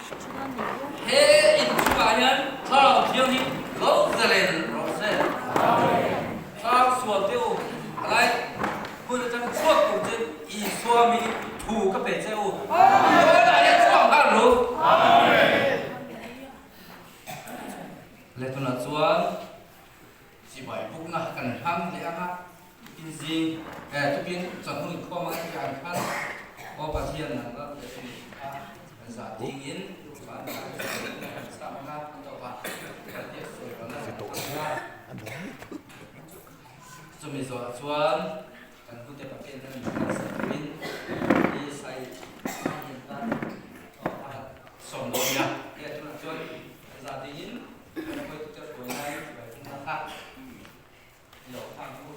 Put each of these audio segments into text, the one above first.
He inchungah hian Thlarau Thianghlim lo zalen rawh se. Thlarau sual te u, helai hmun atang chhuak tur chuan Isua mingin thu ka pe che u. Tunah hian chhuak nghal ru. Le tunah chuan chibai bukna kan hmang leh ang a, inzing eh tukin chawhnu inkhawm ang tih ang khan aw Pathian nang ram leh chu kha kan zah dingin chuan kan chham ang a, kan tawp a, kan biak sawi rawhna kan hmang ang a. Chumi zawhah chuan kan hnute Pathian hian min hmansak turin i sai hian tan a han sawm dawn nia. Hei tunah chuan kan zah dingin kan hruaitute hruai lai chibai hmuna kha i lo khang u.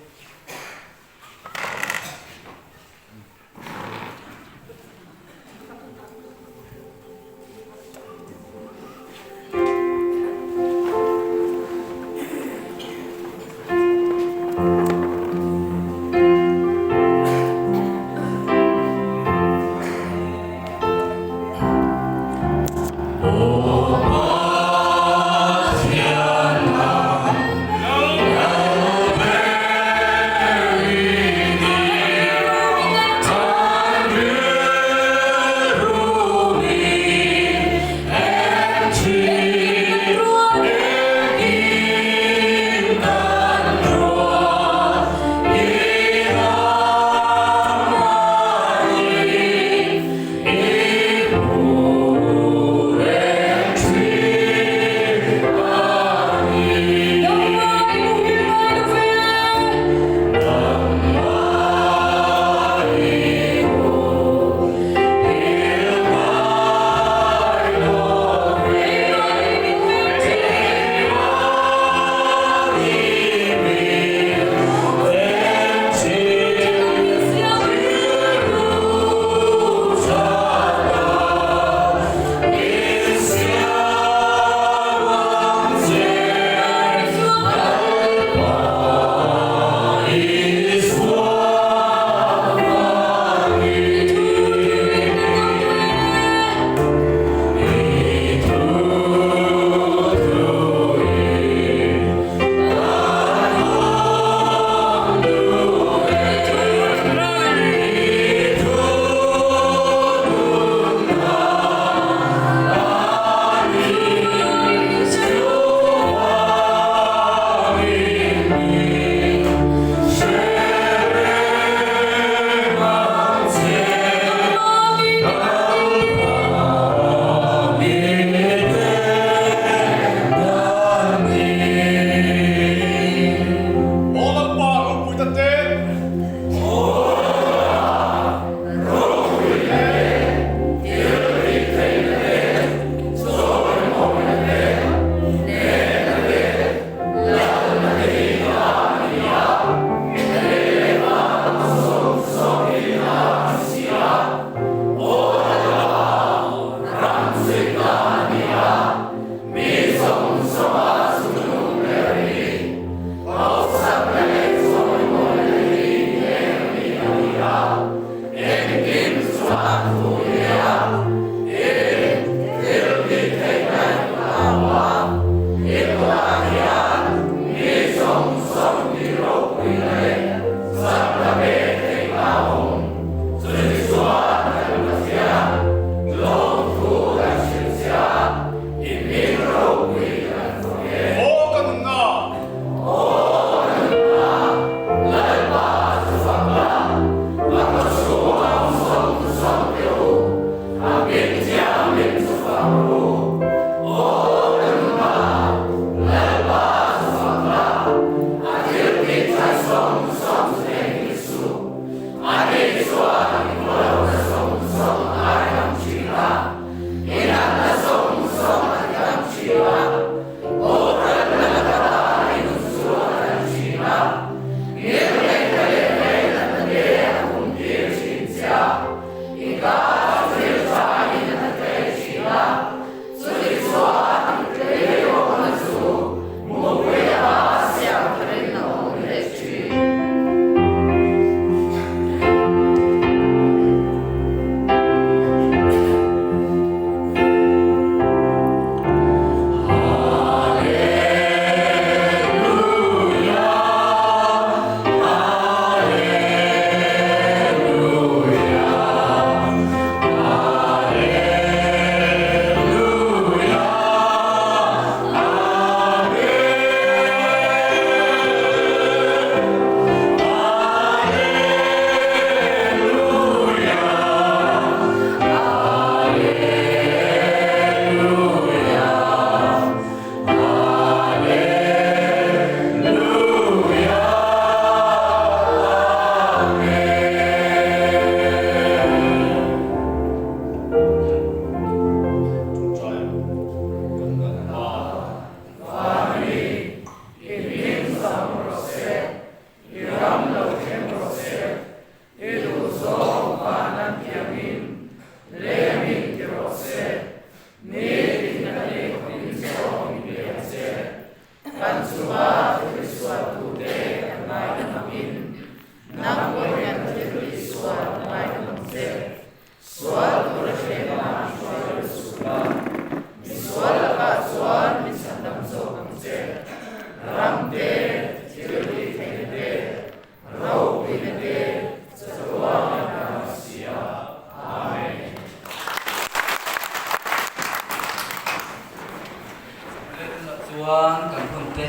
Chuan kan hun te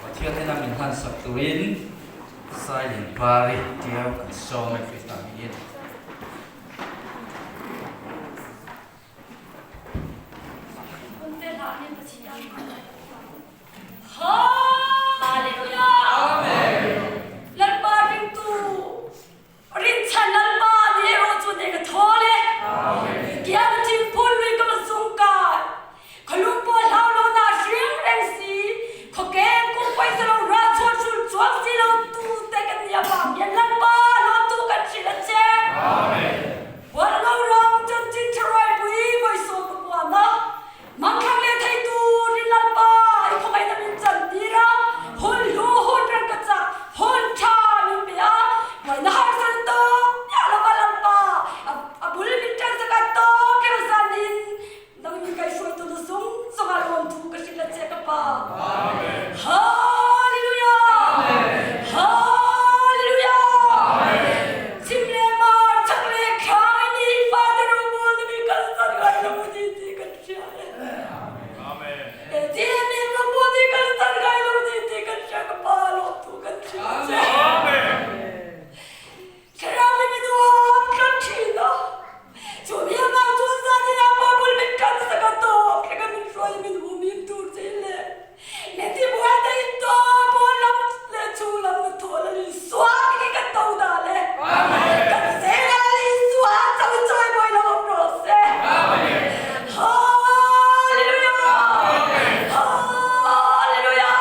Pathian hnena min hlan sak turin Sailin Pari Tiau kan sawm e Krista hmingin. Hun te hlanin Pathian Hallelujah! Amen! Lalpa ringtu Rinchhan Lalpa ni erawh chu nei ka thawl e. Kiang thingphun lui ka va zung kai. Khualung pawh hlau lo na hring reng si. Khuakeng kum pawisa lo rah chhuah hrul chuang si lo tu te kan nih avang hian Lalpa lawmtu kan hrilh a che. Hualngo ram chanchin tharuai pui vawi sawm ka puan a. Mangkhang leh theitu rin Lalpa i khawngaihna min chantir a, hun hlu hun reng ka chak, hun tha min pe a, buaina harsa na tawk miah lova Lalpa a bul min tan sak a tawk kher zanin nang min kaihruaitu na zung zung ah lawmthu ka hrilh a che ka Pa. Hallelujah! Hallelujah! Chim le mar chak le khang i mi fate rawngbawl na mi kalsan ngai lo ni ti kan hria e. Ti mi rawngbawl ni kalsan ngai lo ni ti kan hria ka pa lawmtu kan hria che. Thlarau le minuam kan thin a. Chu mi amah chu zan in a pa bul min kan sak a tawk he kan min hruai min humhim tur che le. Meti buaite in to pawn lam leh chung lam na thawl a Isua khi kan to dah le. Kan zel a Isua cho chawi mawi lo awm rawh se. Hallelujah! Hallelujah!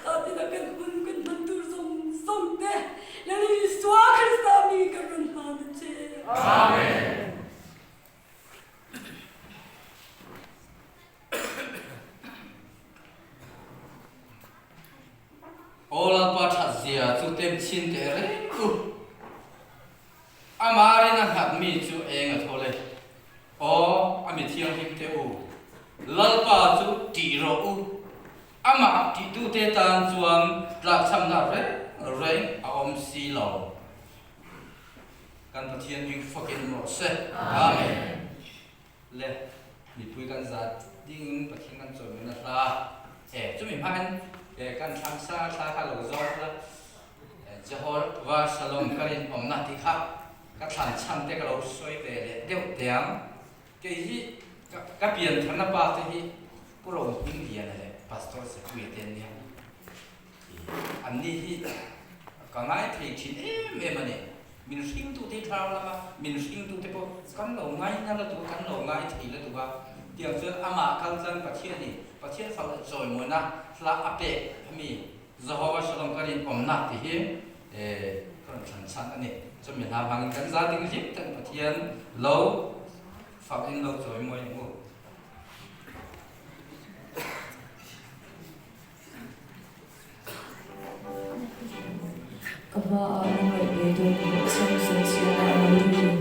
Tatina kan hun kan hman tur zawng zawng te Lal Isua Krista mi kan rawn hlan a che. Amen. Aw Lalpa that zia chu tem chhin teh reng u. Amah rin a nghat mi chu eng a thawl e. Aw a mi thianghlim te u, Lalpa chu tih rawh u. Amah tihtute tan chuan tlakchhamna reng reng a awm si lo. Kan Pathian hming fakin rawh se. Amen. Le mipui kan zat dingin Pathian kan chawimawi na hla e chumi hmain e kan thlang sa thla kha lo zawng la Jehovah Shalom ka rin awmna tih kha ka thlan chhan te ka lo sawi ve leh deuh teh ang. Kei hi ka pian tharna pa te hi Pu Rohmingliana leh Pastor Sepuia te an nia. Anni hi ka ngai thei thin em em a ni. Min hringtute hi thlarau lama min hringtute pawh kan lo ngaina la duh a, kan lo ngai thei la duh a. Tiang chuan amah kal tlang Pathianin Pathian fak leh chawimawina hla a pek hemi Jehovah Shalom ka rinawmna tih hi ka rawn thlan chhan a ni. Chumi hla hmangin kan za ding hlim tak Pathian lo fak in lo chawimawi ang u. Ka hmaah na ngaih ve dawn loh Samson siamah a lo lut.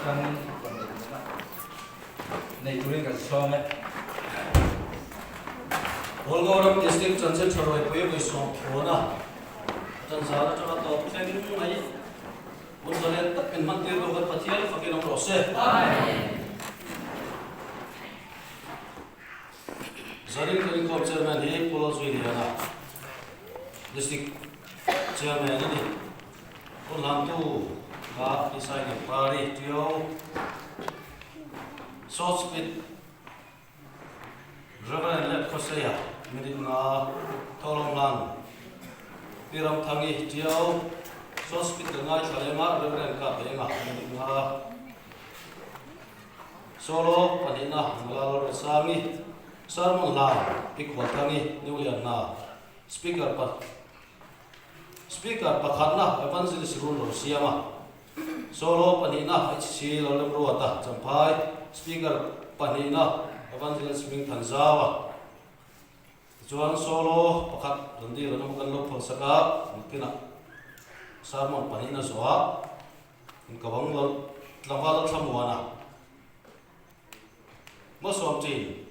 atangin rawn neih duhna nei turin kan sawm e. Hualngoram District Chanchin Tha Ruaipui Vawisawm Thuana a tanzal atanga tawp thleng mai hun zalen tak min hman tir lo kan Pathian fakin awm rawh se. Zarin kan inkhawm Chairman hi Pu Lalzuiliana District Chairman a ni. Hun hlantu kha Isai Lianpari Tio Sawtspit Reverend leh Khawseia minute nga Tholawm hlan Pi Ramthangi Tio Sawtspit kan ngaithla leng a Reverend Kap Lenga minute nga Solo pahnihna Nula Lalruatsangi, Sermon hla Pi Khualthangi, New Lianhna, Speaker pa Speaker pakhatna Evangelist Run Rosiama, Solo pahnihna HC Lalremruata, Champhai, Speaker pahnihna Evangelist Hmingthanzaua. Tichuan solo pakhat rawn dil an awm kan lo phawlsak a, nakinah sermon pahnihna zawhah in ka bang lo tlangval a thlamuan a, Malsawm chin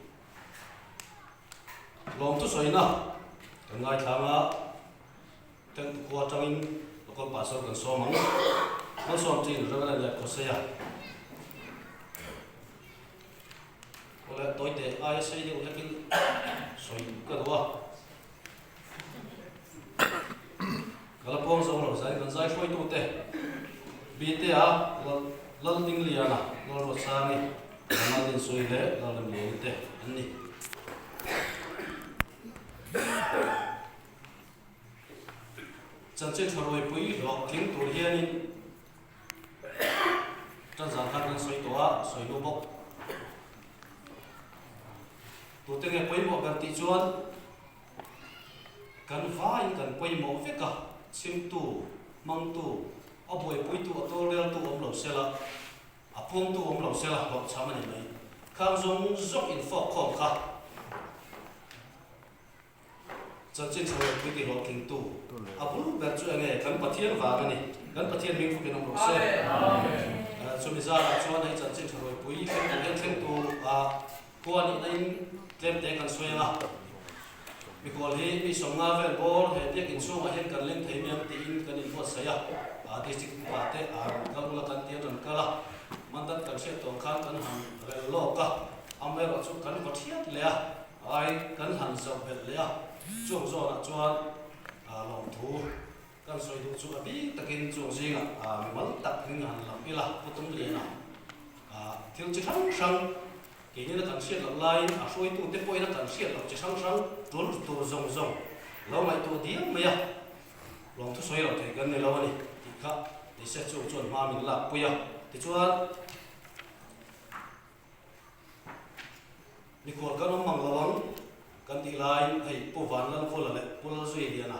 lawmthu sawina kan ngaithlang a, Tengtu khua atangin local pastor kan sawm ang, Malsawm chin Reverend leh Khawseia. Awle tawite aia sei deuh hlekin sawi ka duh a. Ka la puang zo lo zai kan zai hruaitute Bite-a Laldingliana, Lalruatsangi, Lalmaldinsuii leh Lalremliani te an ni. Chanchin tha ruaipui hlawhtling tur hianin Tan zan khan kan sawi tawh a, sawi lo bawk. Tute nge pawimawh ber tih chuan kan vaiin kan pawimawh vek a, chhimtu, hmangtu, a buaipuitu, a tawlreltu awm lo sela, a puangtu awm lo sela hlawhchham a ni mai. Khang zawng zawng infawk khawm kha. Chanchin chho leh pui tihlawhtlingtu a bul ber chu enge? Kan Pathian vang a ni. Kan Pathian hming fukin awm rawh se. Chumi zarah chuan hei chanchin tha rawipui thleng tur hian thleng tur khua nihna in tlem te kan sawi ang a. Mikawl hi mi sawmnga vel bawr he biak inchhungah hian kan leng thei mai ang tiin kan inbuatsaih a. District upa te rawn kal ula kan ti an rawn kal a. Mandat kan hriat tawh khan kan han rel lawk a. Amaherawhchu kan va thiat leh a. Ai kan han zoh belh leh a, chung zawnah chuan lawmthu kan sawi duh chu a bik takin chung zingah mimal tak in han lam ila Pu Tumliana thil chi hrang hrang keinin a kan hriat loh laiin a hruaitute pawhin a kan hriat loh chi hrang hrang tul tur zawng zawng lo ngaihtuah diam mai a, lawmthu sawi loh thei kan ni lo a ni tih kha nise chung chuan hma min lakpui a, tichuan. Mikhual kan awm mang lo ang kan tih laiin hei Pu Vanlalvula leh Pu Lalzuiliana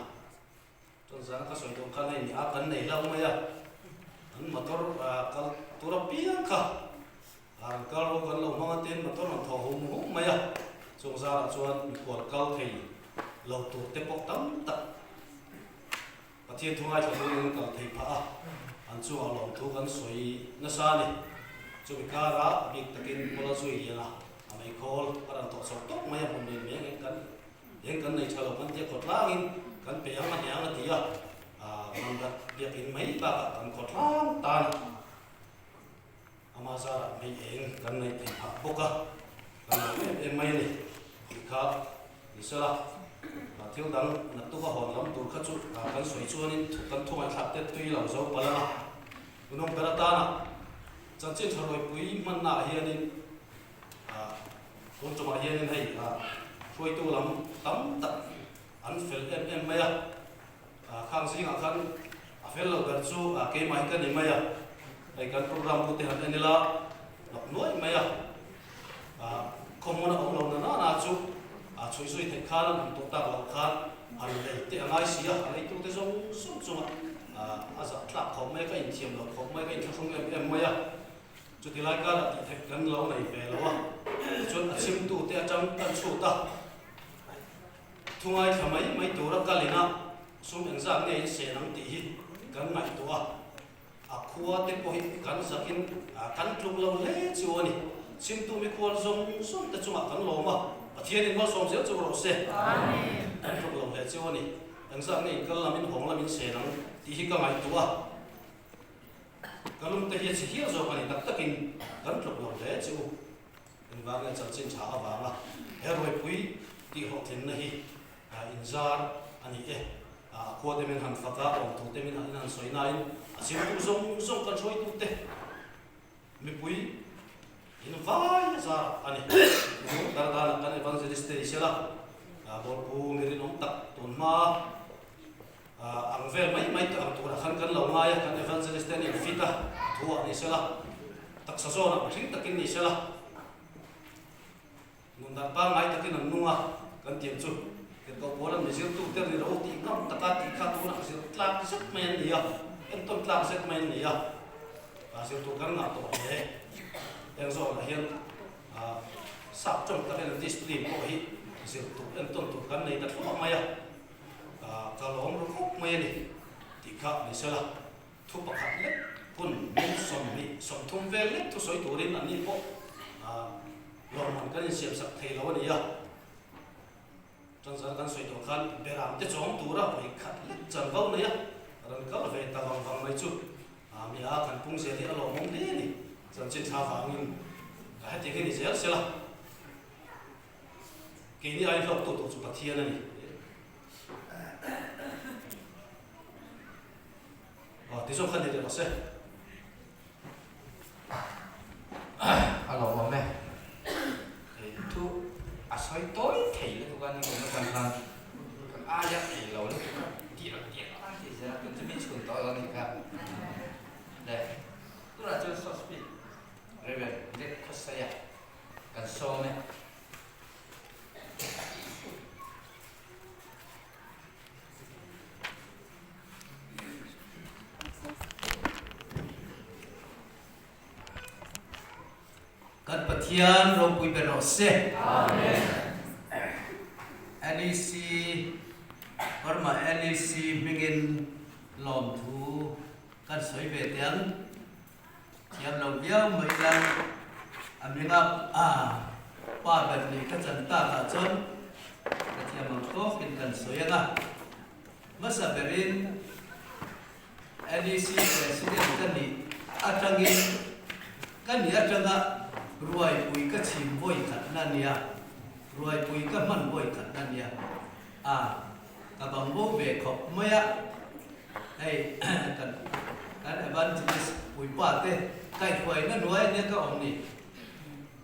chuan zan ka sawi dawn khan hei ni a kan nei hlauh mai a, an motor kal tur apiang kha an kal ro kan lo hmang a tin motor an thaw hum hum mai a, chung zarah chuan mikhual kal thei lo tur te pawh tam tak Pathian thu ngaithla turin an kal thei phah a, an chungah lawmthu kan sawi nasa a ni. Chumi karah a bik takin Paula zui lian a, a meikhawl a rawn tawh chho tawp mai a, hmun lian mai eng kan eng kan nei tha lo kan tia khawtlangin kan pe ang a hniang a ti a, mandat biakin mai bakah kan khawtlang tan a, ama zarah mei eng kan nei thei phah bawk a, kan lo em em mai a ni tih kha ni sela. Thil dang naktuk a hawn lam tur kha chu kan sawi chuanin kan thungaihthlak te tui lo zo palh ang a. Tunawm ber atana chanchin tha rawipui hmanna ah hianin tun tumah hianin hei hruaitu lam tam tak an fel em em mai a. Khang zingah khan a fel lo ber chu keimah hi ka ni mai a, hei kan program bu te han en ila hnawk nuai mai a, khawhmun a awm lo na nana chu chhui zui theih khan an awm tawh tak loh khan han lei te a ngai si a, a leitute zawng zawng chungah a zah tlak khawp mai a, ka inthiam loh khawp mai, ka inthlahrung em em mai a, chuti lai karah tih theih kan lo nei ve lo a, tichuan a chhimtute atang kan chhut a. Thu ngaithla mai mai tura kal ina sum engzat nge in sen ang tih hi kan ngaihtuah a. A khua te pawh hi kan zakin kan tluk lo hle chu a ni. Chhimtu mikhual zawng zawng te chungah kan lawm a, Pathianin malsawm zel chu rawh se. Kan tluk lo hle chu a ni. Engzah nge inkal lamin hawng lamin sen ang tih hi ka ngaihtuah a. Ka lungte hi a chhe hial zawk a ni tak takin kan tluk lo hle chu. Engvang nge chanchin tha avanga he ruaipui tih hlawhtlinna hi inzar a ni e. A khua te min han fak a, awmtu te min han han sawi nain a chhimtu zawng zawng kan hruaitute mipui in vai a zar a ni. Dar danah kan evangelist te ni sela, Bawlpu mirinawm tak tun hma ang vel mai mai ang turah khan kan lo ngai a, kan evangelist te an infit a, thu ah ni sela, taksa zawnah mihring takin ni sela. Nun dan pangngai takin an nung a, kan tiam chu Tirhkoh Paula'n mi zirtute ri ro tih ngam taka tih kha tunah zir tlak zet mai an ni a, entawn tlak zet mai an ni a, zir tur kan ngah tawh hle. Heng zawnah hian sap tawng takin an discipline pawh hi zir tur entawn tur kan nei ta thluah mai a, ka lawm ru khawp mai a ni tih kha ni sela. Thu pakhat lek hun min 20, 30 vel lek thusawi turin an ni pawh lawmman kan insiamsak thei lo a ni a. Tanzan kan sawi tawh khan beram te chawm tura vawi khat lek chanvo nei a, rawn kal ve ta vang vang mai chu mi a kan pung zel hi a lawmawm hle a ni. Chanchin thla vangin hetiang hi ni zel sela, keini ai hlawktu tur chu Pathian a ni. Aw ti zawk kha ni leh rawh se. A lawmawm e. Thu a sawi tawi thei lutuk a ni kum atang khan kan aia ei lo lutuk a tirh tirh a ti zel a tun chu min chhun tawh lo a nih kha. Le tunah chuan Sospi Reverend Jack Khawsaia kan sawm e. Kan Pathian ropui ber rawh se. Amen. NEC Burma NEC hmingin lawmthu kan sawi ve teh ang. Thiam lo viau mai ila a hminga pa ber nih ka chan takah chuan ka thiam ang tawkin kan sawi ang a. Hmasa berin NEC President ka nih atangin ka nih atanga ruaipui ka chhim vawi khatna nia, ruaipui ka hman vawi khatna nia a, ka bang bo ve khawp mai a. Hei kan kan evangelist puipa te kaihhuaina hnuai ania ka awm ni.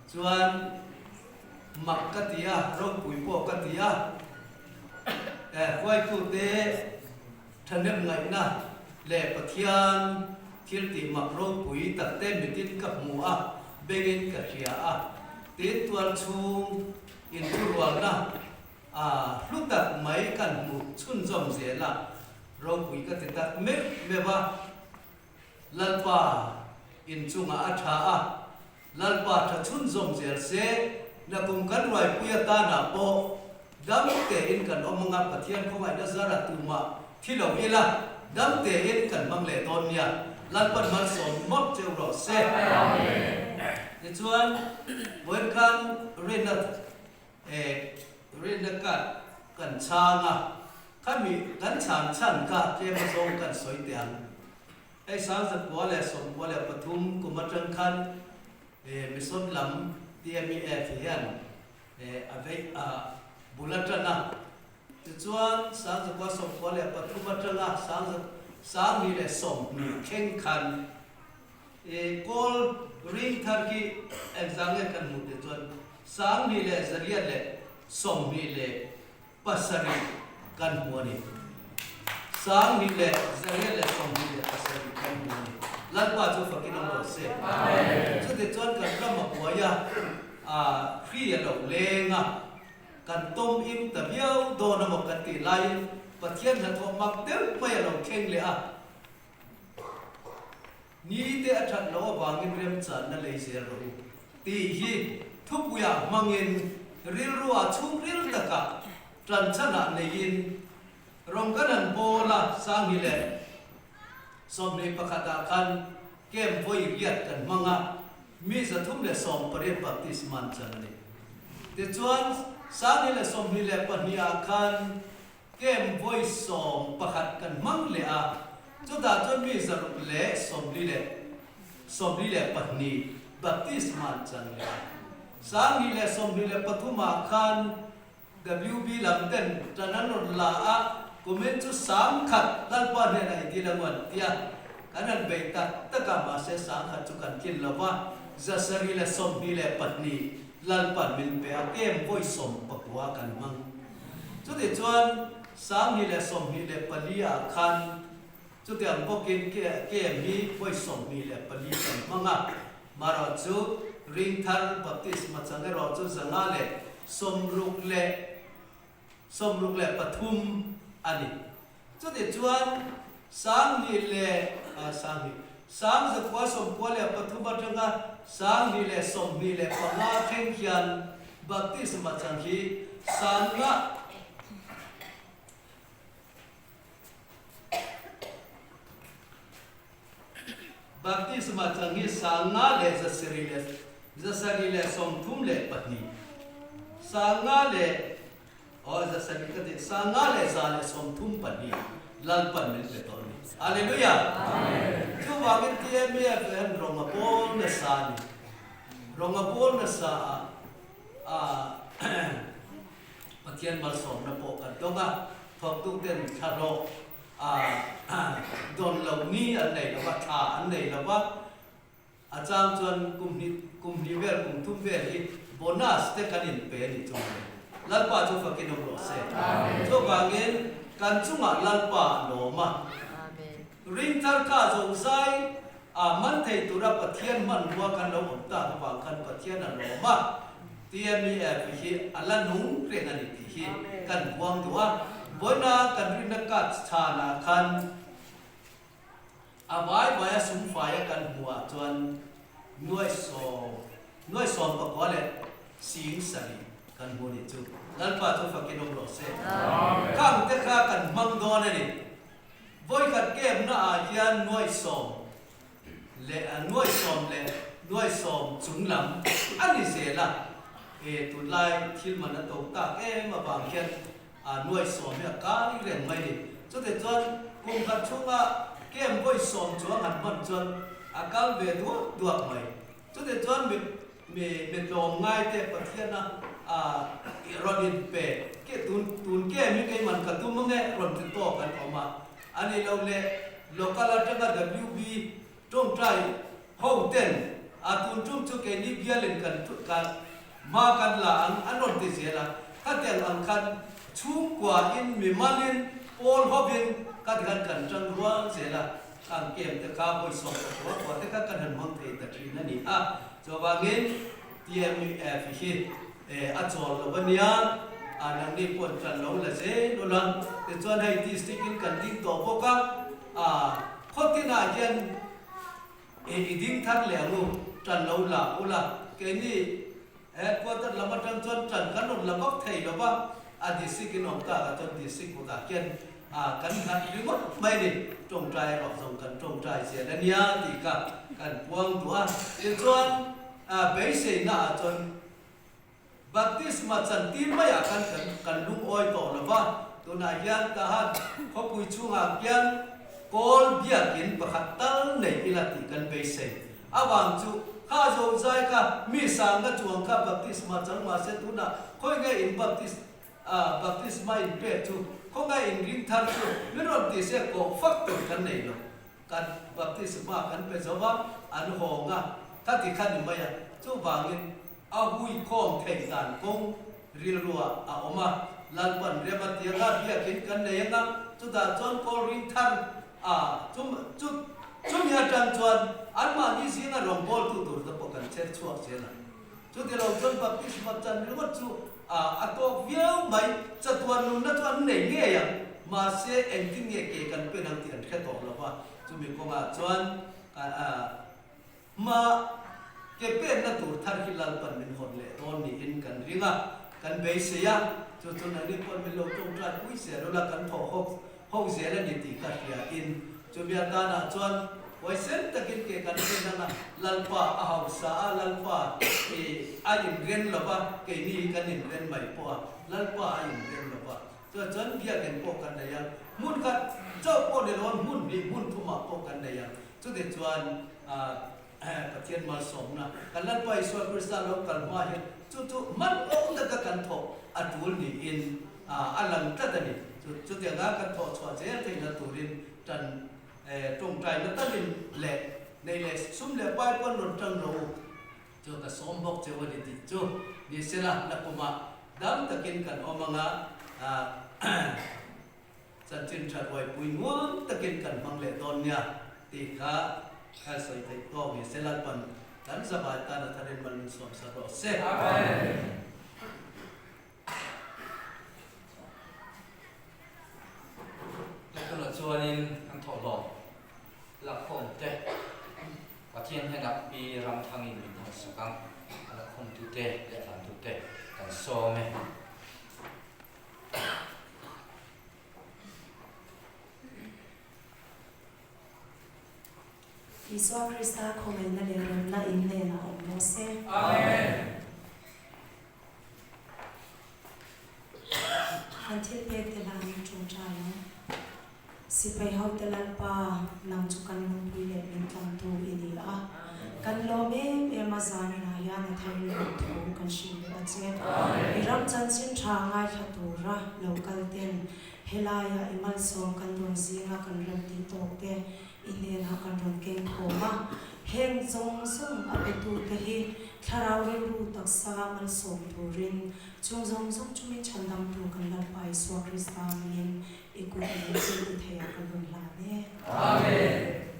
Chuan mak ka ti a, ropui pawh ka ti a, huaitute thahnem ngaihna leh Pathian thil tih mak ropui tak te mitin ka hmu a, bengin ka hria a, tin tualchhung inthurualna A hlu tak mai kan hmuh chhunzawm zel a, ropui ka ti tak meuh meuh a, Lalpa inchungah a tha a, Lalpa tha chhunzawm zel se, nakum kan ruaipui atanah pawh dam tein kan awm anga Pathian khawngaihna zara tumah thi lo ila dam tein kan hmang leh dawn nia, Lalpan malsawm mawlh cheu rawh se. Tichuan, vawiin khan rinna E rinna ka kan chhang a, khami kan chhan chhan kha tlem azawng kan sawi teh ang. Hei 1993 kum atang khan e mission lam TMEF hian e a vei a bul atan a, tichuan 1993 atanga 2020 thleng khan E kawl ring thar khi engzah nge kan hmuh teh chuan 1927 kan hmu a ni. 1927 kan hmu a ni. Lalpa chu fakin awm rawh se. Chutih chuan kan ram a buai a, a hri a lo leng a, kan tawm im ta viau dawn a maw kan tih laiin Pathian hnathawh mak deuh mai a lo thleng leh a. Ni te a that loh avangin remchanna lei zel rawh u tih hi thupuiah hmangin rilruah chhungril takah tanchhanah neiin rawng kan han bawl a, Sanghi leh. 21 ah khan camp vawi riat kan hmang a, mi 318 baptisma an chan a ni. Tichuan, 2022 ah khan camp vawi 11 kan hmang leh a, chutah chuan mi 642 baptisma an chan leh a. 2023 ah khan WB lam ten tan an rawn la a, kumin chu 10,000 Lalpa hnenah i dil angu an ti a, kan han bei tak tak a, mahse 10,000 chu kan tlin lo va, 722 Lalpa'n min pe a, kem vawi 19 kan hmang. Chutichuan 2024 ah khan chutiang bawkin kem hi vawi 24 kan hmang a, Marawh chu Ringthar Baptisma chang erawh chu 563 a ni. Chutichuan 10,000 leh 10,000, 1993 atanga 2025 thleng hian Baptisma chang hi 500 Baptisma chang hi 5732, 500 leh aw 700 ka ti, 5132 Lalpan min pe tawh a ni. Hallelujah! Chuvangin TMEF hian rawng a pawl nasa a ni. Rawng a pawl nasa a, Pathian malsawmna pawh kan dawng a, thawktuten thla hlawh a dawn loh ni an nei lo va, thla an nei lo va, a chang chuan kum hnih kum hnih vel kum thum vel hi bonus te kan inpe a ni chung le. Lalpa chu fakin awm rawh se. Chuvangin kan chungah Lalpa a lawm a, ringthar kha zawng zai a man thei tura Pathian hmanrua kan lo awm tak avang khan Pathian a lawm a. TMEF hi a la nung reng a ni tih hi kan huang duh a, vawiina kan rinna card chhanah khan a vai vaia sum faia kan hmuhah chuan nuai sawm nuai 19 leh 7000 kan hmu a nih chu. Lalpa chu fakin awm rawh se. Khang te kha kan hmang dawn a ni. Vawikhat camp-na ah hian nuai sawm leh nuai sawm leh nuai sawm chung lam a ni zel a, e tunlai thil man a to tak em avang hian nuai sawm hi a kai reng mai ni. Chutih chuan kum khat chhunga camp vawi sawm chuang han hman chuan a kal ve duak duak mai. Chutih chuan mi mi mi tlawm ngai te Pathiana rawn in pe ke tun tun camp hi keiman ka tum ange rawn ti tawk an awm a. A ni lo le, local atanga WB tawngtai ho ten a tun tum chu keini bialin kan kan hma kan la ang an rawn ti zel a, khatiang ang khan chhungkua in mimalin pawl hovin ka ti khan kan tang rual zel a, khang camp te kha vawi sawm pakua kua te kha kan han hmang thei ta thin a ni a, chuvangin TMF hi a chawl lo a nia, a nangni pawh tan lo la zel ula, tichuan hei district in kan ding tawh bawk a, a khawtinah hian i ding thar leh ang u, tan lo la ula, keini headquarter lam atang chuan tan kan rawn la vak thei lo va, a district in awm tak ah chuan district kutah hian kan nghat ringawt mai a ni, tawngtai erawh zawng kan tawngtai zel a nia tih kha kan puang duh a, tichuan beiseina ah chuan Baptisma chantir maiah khan kan kan lungawi tawh lo va, tunah hian Tahan khawpui chhungah khian kawl biakin pakhat tal nei ila tih kan beisei. Avang chu kha zo zai kha mi sangna chuang kha baptisma chang mahse tunah khawi nge in baptis baptisma in pek chu khawngaih in ring thar chu min rawn ti se kawh fak tur kan nei lo. Kan baptisma kan pe zo va, an hawng a, ka ti kha ni mai a, chuvangin a hui khawm theih dan kawng rilruah a awm a, Lalpan rem a ti anga biakin kan nei anga, chutah chuan kawl ring thar a, chum chu chumi atang chuan anmahni zinga rawngbawltu tur te pawh kan chher chhuak zel a. Chuti lo chuan baptisma chan ringawt chu a a tawk viau mai, chatuan nunna chu an nei ngei ang, mahse engtin nge ke kan pen ang tih an hre tawh lo va, chumi kawngah chuan a hma ke penna tur thar hi Lalpan min hawn leh dawn niin kan ring a, kan beisei a, chu chuan ani pawh min lo tawngtai pui zel ula kan thawh ho ho zel a ni tih ka hria in. Chumi atanah chuan huaisen takin ke kan pen ang a, Lalpa a hausa a, Lalpa i a inren lo va, keini hi kan inren mai pawh a, Lalpa a inren lo va. Chuan chuan biakinn pawh kan nei ang, hmun khat chauh pawh ni lo a, hmun hnih hmun thumah pawh kan nei ang. Chutih chuan Pathian malsawmna kan Lalpa Isua Krista lo kal hma hian chu chu hmanhmawh taka kan thawh a tul niin a lang tlat a ni. Chu chutianga kan thawh chhuah zel theihna turin tan tawngtaina takin leh nei leh sum leh pai pawn rawn tang rawh u. Chu ka sawm bawk cheu a ni tih chu ni sela nakumah dam takin kan awm anga Chanchin tha ruaipui nuam takin kan hmang leh dawn nia tih kha ka sawi theih tawk ni se Lalpan kan zavai tan a tharin mal min sawm sak rawh se. Amen. Tunah chuanin an thawhlawm lakkhawm te Pathian hnenah Pi Ramthangin min han sak ang, a lakkhawmtute leh a hlantute kan sawm e. Isua Krista khawngaihna leh remna in hnenah awm rawh se. Amen. Kan thil pek te hlan in tawngtai ang. Sipai hote Lalpa, nang chu kan lungpui leh min tlangtu i ni a. Kan lawm em em a zaninah hian a thar leh thu kan hrilh leh a che. I ram chanchin tha ngaithla tura lo kal ten helaia i malsawm kan dawn zinga kan rem tih tawk te i hnenah kan rawn keng khawm a. Heng zawng zawng a petute hi thlarau rilru taksa malsawm turin chung zawng zawng chu min chhandamtu kan Lalpa Isua Krista mingin I kut leh thil ti thei ah ka rawn hlan e. Amen.